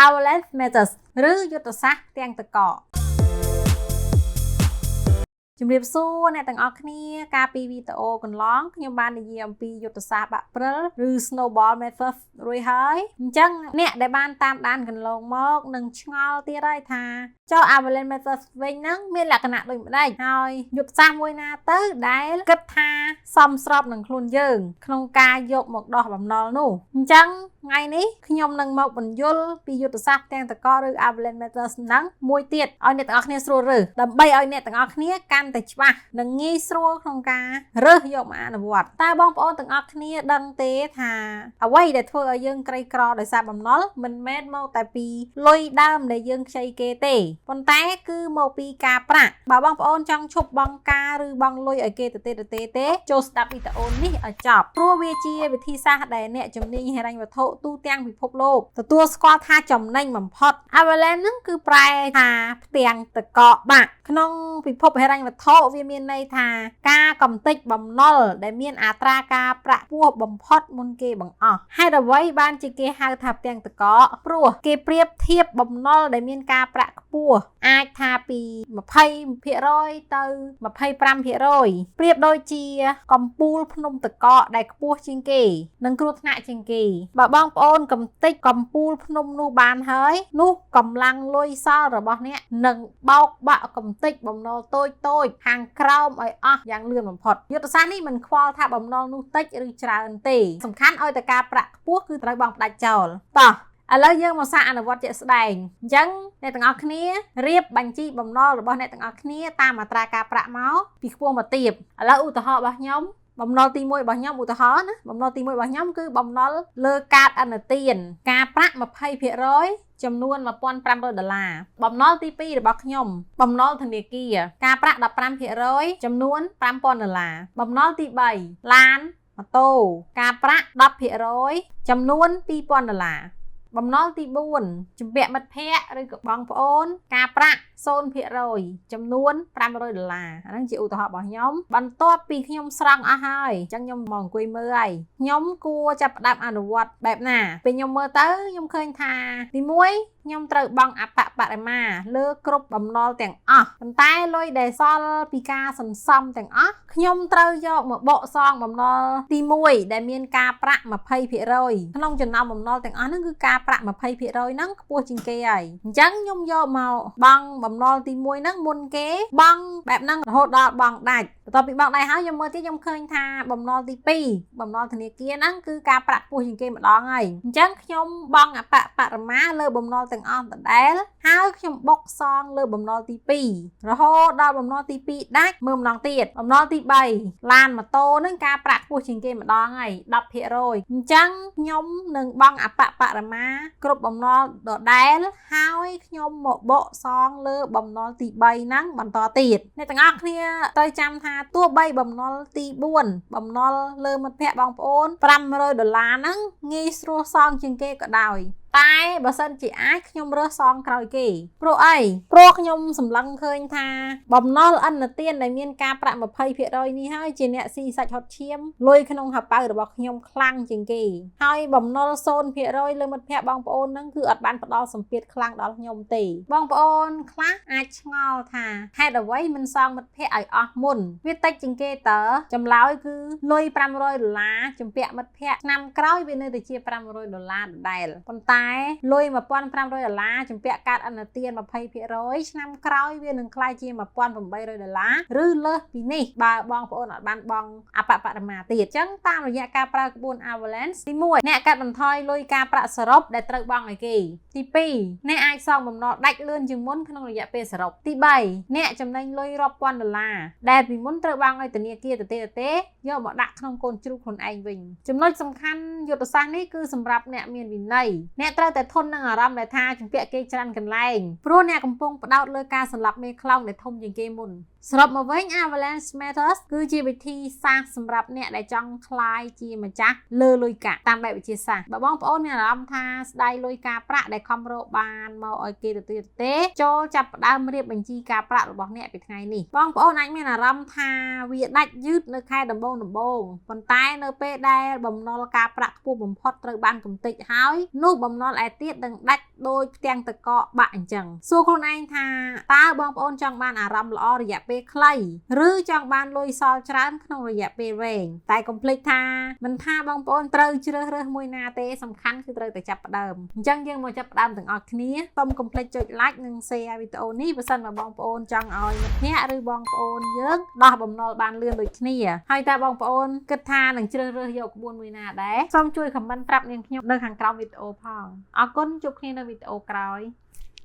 Avalanche Method ឬយុទ្ធសាស្ត្រផ្ទាំងទឹកកកជំរាបសួរអ្នកទាំងអស់គ្នាកាលពីវីដេអូកន្លងខ្ញុំបាននិយាយអំពីយុទ្ធសាស្ត្របាក់ព្រិលឬ Snowball Method រួចហើយអញ្ចឹងអ្នកដែលបានតាមដានកន្លងមកនឹងឆ្ងល់ទៀតហើយថាចុះ Avalanche Method វិញហ្នឹងមានលក្ខណៈដូចម្ដេចហើយយុទ្ធសាស្ត្រមួយណាទៅដែលគិតថាសមស្របនឹងខ្លួនយើង ក្នុងការយកមកដោះបំណុលនោះអញ្ចឹងថ្ងៃនេះខ្ញុំនឹងមកពន្យល់ពីយុទ្ធសាស្ត្រផ្ទាំងទឹកកកឬ Avalanche Method ហ្នឹងមួយទៀតឲ្យអ្នកទាំងអស់គ្នាស្រួលរើសដើម្បីឲ្យអ្នកទាំងអស់គ្នាកាន់តែច្បាស់និងងាយស្រួលក្នុងការរើសយកមកអនុវត្តតើបងប្អូនទាំងអស់គ្នាដឹងទេថាអ្វីដែលធ្វើឲ្យយើងក្រីក្រដោយសារបំណុលមិនមែនមកតែពីលុយដើមដែលយើងខ្ចីគេទេប៉ុន្តែគឺមកពីការប្រាក់បើបងប្អូនចង់ឈប់បង់ការឬបង់លុយឲ្យគេទៅទេទៅទេទេចូលស្ដាប់វីដេអូនេះឲ្យចប់ព្រោះវាជាវិធីសាស្ត្រដែលអ្នកជំនាញហិរញ្ញវត្ថុទូទាំងពិភពលោកទទួលស្គាល់ថាចំណេញបំផុត Avalanche ហ្នឹងគឺប្រែថាផ្ទាំងទឹកកកបាក់ក្នុងពិភពហិរញ្ញវត្ថុវាមានន័យថាការកំទេចបំណុលដែលមានអត្រាការប្រាក់ខ្ពស់បំផុតមុនគេបង្អស់ហេតុអ្វីបានជាគេហៅថាផ្ទាំងទឹកកកព្រោះគេប្រៀបធៀបបំណុលដែលមានការប្រាក់ខ្ពស់អាចថាពី20%ទៅ25%ប្រៀបដូចជាកំពូលភ្នំទឹកកកដែលខ្ពស់ជាងគេ និងគ្រោះថ្នាក់ជាងគេបើបងប្អូនកំទេចកំពូលភ្នំនោះបានហើយនោះកម្លាំងលុយសល់របស់អ្នកនឹងបោកបាក់កំទេចបំណុលតូចតូចខាងក្រោមឲ្យអស់យ៉ាងលឿនបំផុតយុទ្ធសាស្ត្រនេះមិនខ្វល់ថាបំណុលនោះតិចឬច្រើនទេសំខាន់ឲ្យតែការប្រាក់ខ្ពស់គឺត្រូវបង់ផ្ដាច់ចោលតោះឥឡូវយើងមកសាកអនុវត្តជាក់ស្ដែងអញ្ចឹងអ្នកទាំងអស់គ្នារៀបបញ្ជីបំណុលរបស់អ្នកទាំងអស់គ្នាតាមអត្រាការប្រាក់មកពីខ្ពស់មកទាបឥឡូវឧទាហរណ៍របស់ខ្ញុំបំណុលទី1របស់ខ្ញុំឧទាហរណ៍ណាបំណុលទី1របស់ខ្ញុំគឺបំណុលលើកាតឥណទានការប្រាក់20%ចំនួន1500ដុល្លារបំណុលទី2របស់ខ្ញុំបំណុលធនាគារការប្រាក់15%ចំនួន5000ដុល្លារបំណុលទី3ឡានម៉ូតូការប្រាក់10%ចំនួន2000ដុល្លារបំណុលទី4ជំពាក់មិត្តភ័ក្តិឬក៏បងប្អូនការប្រាក់0%ចំនួន500ដុល្លារអាហ្នឹងជាឧទាហរណ៍របស់ខ្ញុំបន្ទាប់ពីខ្ញុំស្រង់អស់ហើយអញ្ចឹងខ្ញុំមកអង្គុយមើលហើយខ្ញុំគួរចាប់ផ្ដើមអនុវត្តបែបណាពេលខ្ញុំមើលទៅខ្ញុំឃើញថាទី1ខ្ញុំត្រូវបង់អប្បបរមាលើគ្រប់បំណុលទាំងអស់ប៉ុន្តែលុយដែលសល់ពីការសន្សំទាំងអស់ខ្ញុំត្រូវយកមកបកសងបំណុលទី1ដែលមានការប្រាក់20%ក្នុងចំណោមបំណុលទាំងអស់ហ្នឹងគឺការប្រាក់20%ហ្នឹងខ្ពស់ជាងគេហើយអញ្ចឹងខ្ញុំយកមកបង់បំណុលទី1ហ្នឹងមុនគេបង់បែបហ្នឹងរហូតដល់បង់ដាច់បន្ទាប់ពីបង់ដាច់ហើយខ្ញុំមើលទៀតខ្ញុំឃើញថាបំណុលទី2បំណុលធនាគារហ្នឹងគឺការប្រាក់ខ្ពស់ជាងគេម្ដងហើយអញ្ចឹងខ្ញុំបង់អប្បបរមាលើបំណុលទាំងអស់ដដែលហើយខ្ញុំបុកសងលើបំណុលទី2រហូតដល់បំណុលទី2ដាច់មើលម្ដងទៀតបំណុលទី3ឡានម៉ូតូហ្នឹងការប្រាក់ខ្ពស់ជាងគេម្ដងហើយ10%អញ្ចឹងខ្ញុំនឹងបង់អប្បបរមាគ្រប់បំណុលដដែលហើយខ្ញុំមកបកសងលើបំណុលទី3ហ្នឹងបន្តទៀតអ្នកទាំងអស់គ្នាត្រូវចាំថាទោះបីបំណុលទី4បំណុលលើមិត្តភ័ក្តិបងប្អូន500ដុល្លារហ្នឹងងាយស្រួលសងជាងគេក៏ដោយតែបើសិនជាអាចខ្ញុំរើសសងក្រោយគេព្រោះអីព្រោះខ្ញុំសម្លឹងឃើញថាបំណុលឥណទានដែលមានការប្រាក់20%នេះហើយជាអ្នកស៊ីសាច់ហុតឈាមលុយក្នុងហប៉ៅរបស់ខ្ញុំខ្លាំងជាងគេហើយបំណុល0%លើមិត្តភ័ក្តិបងប្អូនហ្នឹងគឺអត់បានផ្ដល់សម្ពាធខ្លាំងដល់ខ្ញុំទេបងប្អូនខ្លះអាចឆ្ងល់ថាហេតុអ្វីមិនសងមិត្តភ័ក្តិឲ្យអស់មុនវាតិចជាងគេតើចម្លើយគឺលុយ500ដុល្លារជំពាក់មិត្តភ័ក្តិឆ្នាំក្រោយវានៅតែជា500ដុល្លារដដែលប៉ុន្តែលុយ1500ដុល្លារជំពាក់កាតឥណទាន20%ឆ្នាំក្រោយវានឹងក្លាយជា1800ដុល្លារឬលើសពីនេះបើបងប្អូនអត់បានបង់អប្បបរមាទៀតអញ្ចឹងតាមរយៈការប្រើក្បួន Avalanche ទី1អ្នកកាត់បន្ថយលុយការប្រាក់សរុបដែលត្រូវបង់ឲ្យគេទី2អ្នកអាចសងបំណុលដាច់លឿនជាងមុនក្នុងរយៈពេលសរុបទី3អ្នកចំណេញលុយរាប់ពាន់ដុល្លារដែលពីមុនត្រូវបង់ឲ្យធនាគារទៅទេយកមកដាក់ក្នុងកូនជ្រូកខ្លួនឯងវិញចំណុចសំខាន់យុទ្ធសាស្ត្រនេះគឺសម្រាប់អ្នកមានវិន័យអ្នកត្រូវតែធន់នឹងអារម្មណ៍ដែលថាជំពាក់គេច្រើនកន្លែងព្រោះអ្នកកំពុងផ្ដោតលើការសម្លាប់មេខ្លោងដែលធំជាងគេមុន។ សរុបមកវិញ Avalanche Method គឺជាវិធីសាស្ត្រសម្រាប់អ្នកដែលចង់ក្លាយជាម្ចាស់លើលុយកាក់តាមបែបវិទ្យាសាស្ត្របើបងប្អូនមានអារម្មណ៍ថាស្ដាយលុយការប្រាក់ដែលខំរកបានមកឲ្យគេទៅទៀតទេចូលចាប់ផ្ដើមរៀបបញ្ជីការប្រាក់របស់អ្នកពីថ្ងៃនេះបងប្អូនអាចមានអារម្មណ៍ថាវាដាច់យឺតនៅខែដំបូងដំបូងប៉ុន្តែនៅពេលដែលបំណុលការប្រាក់ខ្ពស់បំផុតត្រូវបានកម្ទេចហើយនោះបំណុលឯទៀតនឹងដាច់ដូចផ្ទាំងទឹកកកបាក់អញ្ចឹងសួរខ្លួនឯងថាតើបងប្អូនចង់បានអារម្មណ៍ល្អរយៈពេលខ្លីឬចង់បានលុយសល់ច្រើនក្នុងរយៈពេលវែងតែកុំភ្លេចថាមិនថាបងប្អូនត្រូវជ្រើសរើសមួយណាទេសំខាន់គឺត្រូវតែចាប់ផ្ដើមអញ្ចឹងយើងមកចាប់ផ្ដើមទាំងអស់គ្នាសូមកុំភ្លេចចុច like និង share វីដេអូនេះបើសិនបើបងប្អូនចង់ឲ្យមិត្តភ័ក្តិឬបងប្អូនយើងដោះបំណុលបានលឿនដូចគ្នាហើយតើបងប្អូនគិតថានឹងជ្រើសរើសយកក្បួនមួយណាដែរសូមជួយ comment ប្រាប់នាងខ្ញុំនៅខាងក្រោមវីដេអូផងអរគុណជួបគ្នានៅវីដេអូក្រោយ។